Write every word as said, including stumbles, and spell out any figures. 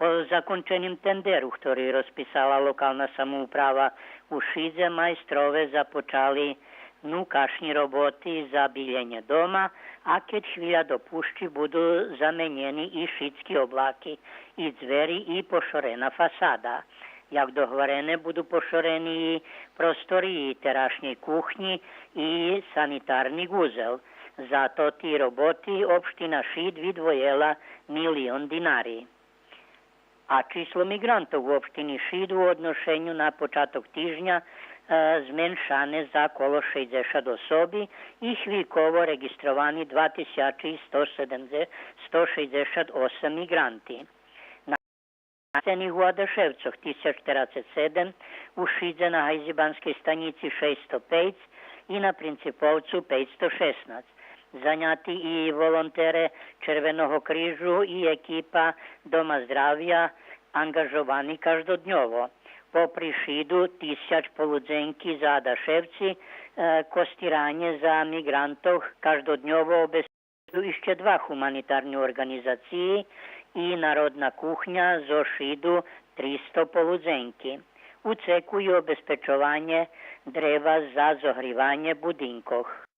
По законченим тендеру, хтори розписала локална самоуправа у Шидзе, майстрове започали нукашнї роботи за биленє дома, а кед хвиля допущи, буду заменєни и шицки облаки, и дзвери, и пошорена фасада. Як догворене, буду пошорени и простори терашнєй кухнї и санитарни узел. За тоти роботи општина Шид видвоєла милион динари. А число миґрантох у општини Шид у одношеню на початок тижня, е, зменшане за коло шейдзешат особи и хвильково реґистровани два тисячи сто седемдзе-, сто шейдзешат осем миґранти. Нанасцених у Адашевцох тисяч штерацец седем, у Шидзе на гайзибанскей станїци шейсто пейц и на Принциповцу пейцсто шеснац. Заняти и волонтере Червеного крижу и екипа Дома здравя анґажовани каждодньово. Попри Шиду, тисяч полудзенки за Адашевци, е, костиранє за миґрантох каждодньово обезпечую ище два гуманитарни орґанизациї и Народна кухня зоз Шиду тристо полудзенки. У цеку и обезпечованє древа за зогриванє будинкох.